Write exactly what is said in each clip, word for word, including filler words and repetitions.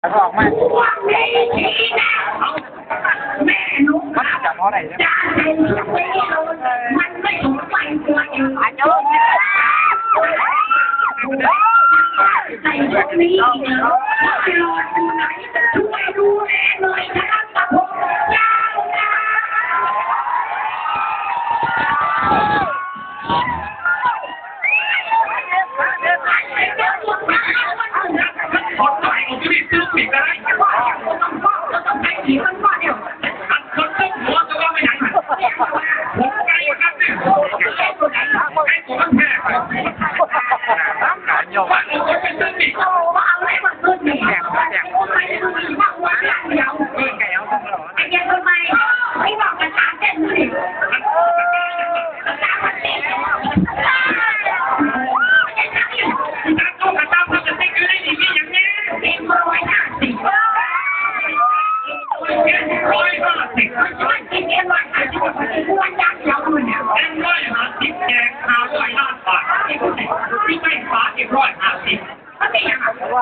ออกมา พวกนี้ชี้หน้าเขา แม่หนู มันจะเพราะอะไรเนี่ย จะให้เสียงไปเอง มันไม่สมควรตัวเอง อาจารย์ ใส่พวกนี้อีกเหรอ รอดูไหน ช่วยดูแลหน่อยนะครับ ผมยาวนะ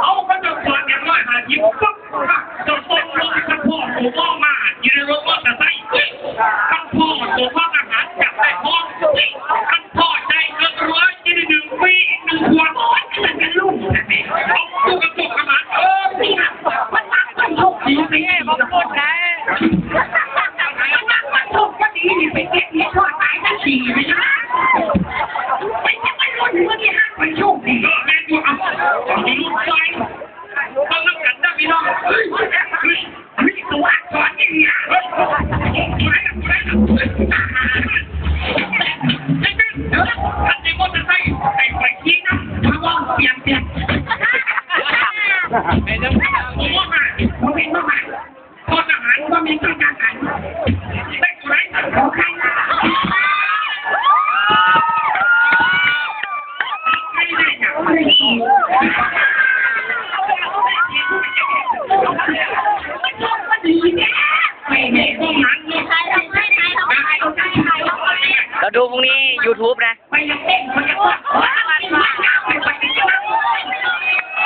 เอาเขาจะเปิดอย่างน้อยหายิบปุ๊บ เจ้าต้นรถกระโปรงหมูมองมา อยู่ในรถมอเตอร์ไซค์ เฮ้ย คันพ่อตัวพ่ออาหารจับได้พร้อม เฮ้ย คันพ่อใจเกินร้อย จะได้หนึ่งปีอีกหนึ่งขวด โอ๊ย มันจะลุ่มขนาดนี้ เอาตู้กระจกขนาด เออ นี่นะ มันรักมันโชคดีไป นี่บอกพูดนะ มันรักมันโชคดีนี่ไปเก็บเห็ดทอดตายตั้งสี่เลยนะ ไม่ใช่มันรุ่นเมื่อกี้ห้า มันโชคดี เออ แม่นอยู่ เอา เอามีลูกชาย ต้องนับกันนะพี่น้อง เฮ้ย เฮ้ย เฮ้ย ตัวอักษรเนี่ย เฮ้ย เฮ้ย เฮ้ย เฮ้ย อันนี้มอเตอร์ไซค์ ไอ้ไฟคิดนะ ทางว่าเปลี่ยน เปลี่ยน ไอ้เรื่อง ผมว่ามา ผมเป็นมา โทษทหารก็มีโทษทหาร ได้ไหม ขอใครล่ะ ไม่ได้นะ ไม่ได้ ไม่ได้ ไม่ได้ ไม่ได้ เราดูพรุ่งนี้ YouTube นะ ไปยังเต้น ไปยังเต้น ไปยังเต้น ไปยังเต้น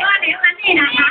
ก็เดี๋ยวอันนี้นะคะ